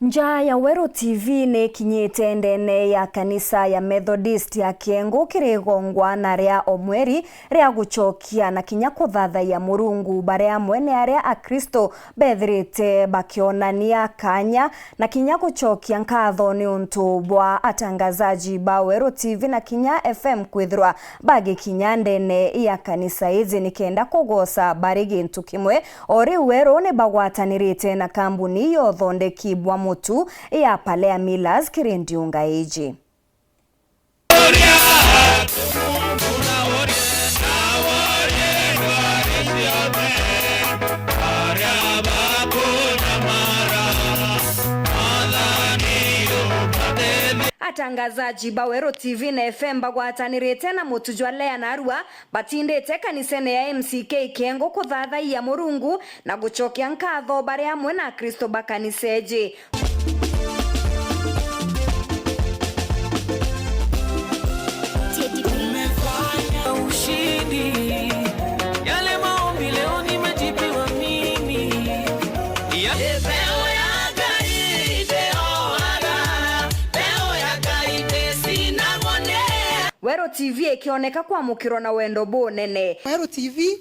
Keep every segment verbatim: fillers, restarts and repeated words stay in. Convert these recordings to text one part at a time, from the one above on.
Nja ya Weru T V ni ikinyite ndene ya kanisa ya Methodist ya Kiengu kiri igongwana ria o mweri ria gucokia na kinya kuthathayia Murungu, baria amwe ni aria Akristo bethirite bakionania kanya na kinya gucokia nkatho ni untu bwa atangazaji ba Weru T V na kinya F M kwithirwa bagikinya ndene ya kanisa iji nikenda kugoca bari gintu kimwe. O riu Weru ni bagwatanirite na kambuni ya uthondeki bwa mutu ya Palea Millers kiri ndiunga iji. Atangazaji ba Weru T V na F M bagwatanirite na mutu jwa Lea na Arua batindite kanisene ya M C K Kiengu kuthathayia Murungu na gucokia nkatho bari amwe na Akristo ba kanisa iji. Umefanya ushindi. Yale maombi leo nimejibiwa mimi. Ya- Leo ya Ngai ndio ara, leo ya Ngai ndio sina ngone. Weru T V ikioneka kwamukirwa na wendo bunene. Weru T V,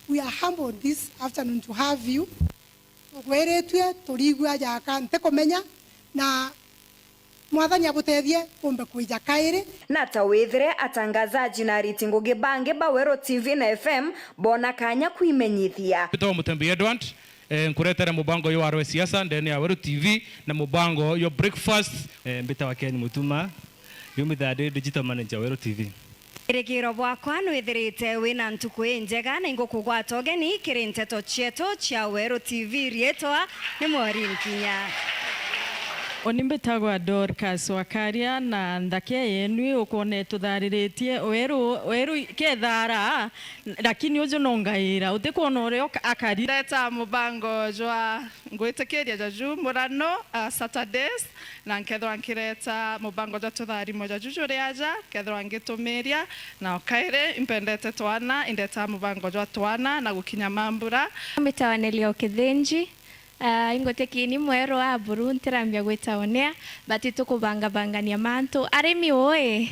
we are humbled this afternoon to have you. Tugwiritue, turigua jaka, ntikumenya, na Mwathani abutethie umbe kwija kairi. Na ta withire atangazaji na ariti ngugi bangi ba Weru T V na F M bona kanya kwimenyithia. Mbitagwa Mutembi Edward, eh, nkuretere mubango uyu wa Rwe Siasa ndene ya Weru T V na mubango uyu breakfast. Eh, mbitagwa Ken Mutuma, yumithira ndi digital manager Weru T V. Irigiro bwakwa nwithirite wina ntuku injega, na ingukugwata ugeni kiri nteto cietu cia Weru T V. Riitwa ni Maureen Kinya. Uni mbitagwa Dorcas Wakaria, na nthake yenu ukwona ituthariritie Weru, Weru kethara, lakini uju no ngaira, utikwona uria uka-, akari. Ndeta mubango jwa Ngwitikiria jaju murano, ah, Saturdays, na nkethirwa nkireta mubango jwa tutharimo jaju juri aja, nkethirwa ngitumiria, na o kairi impendete twana, indeta mubango jwa twana na gukinya mambura. Mbitawa Nelia Okithinji, ah, ingutikiini mweru wa buru, ntirambia gwita onea, but itukubangabangania mantu. Arimi ui!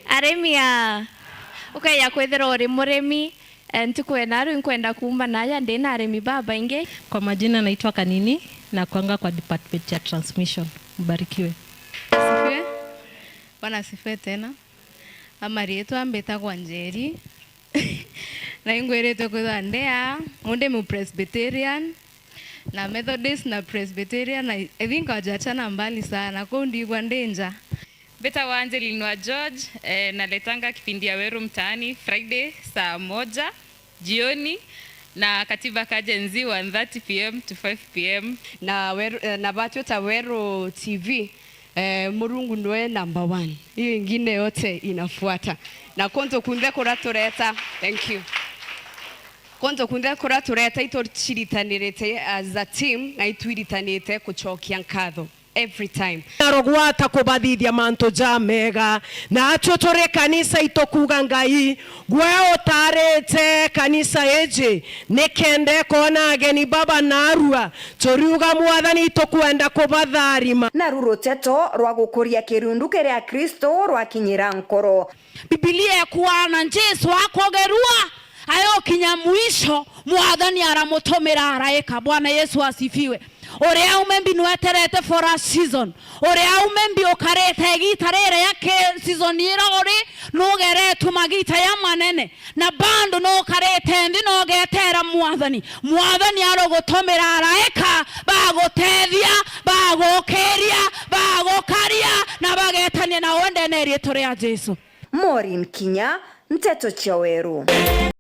Arimi a! Ukeya kwithirwa uri murimi, eh, ntuku ena riu inkwenda kuuma naja ndina arimi babaingi. Kwa majina naitwa Kanini, nakuanga kwa department ya transmission. Mbarikiwe. Asifiwe. Bwana asifiwe tena. Amariitwa mbitagwa Njeri. Na ingwiritwe kwithwa ndea, undi mu Presbyterian, na Methodist na Presbyterian, na I think hawajachana mbali sana, kuu ndigwa ndi nja. Mbitagwa Angeline wa George, eh, naletanga kipindi ya Weru Mtaani Friday saa moja jioni, na Katiba ka Gen Z one thirty P M to five P M. Na Weru, eh, na batwita Weru T V, eh, Murungu nwe number one. Hiyo ingine yote inafuata. Na kuntu kunthe kura tureta, thank you. Kuntu kunthe kura tureta, ituciritanirite as a team, na itwiritanite kucokia nkatho. Every time. Narogwata kubathithia mantu jamega. Na achu turi kanisa itukuga Ngai, gwe utarite kanisa iji, nikenda ikona ageni baba narua. Turiuga Mwathani itukwenda kubatharima. Naru ruteto rwa gukuria kirundu kiri Akristo rwakinyira nkoro. Bibilia ikuana Jesu akugerua, ayokinya mwisho, Mwathani aramutumira araika. Bwana Yesu asifiwe. Uria umembi nweterete for a season. Uria umembi ukarite igita riria ki season ira uri, nugeretwe magita ya manene. Na bado nukarite nthi na ugetera Mwathani. Mwathani arogutumira araika, bagutethia, bagukiria, bagukaria, na bagetania nawe ndene ya riitwa ria Jesu. Maureen Kinya, Nteto cia Weru.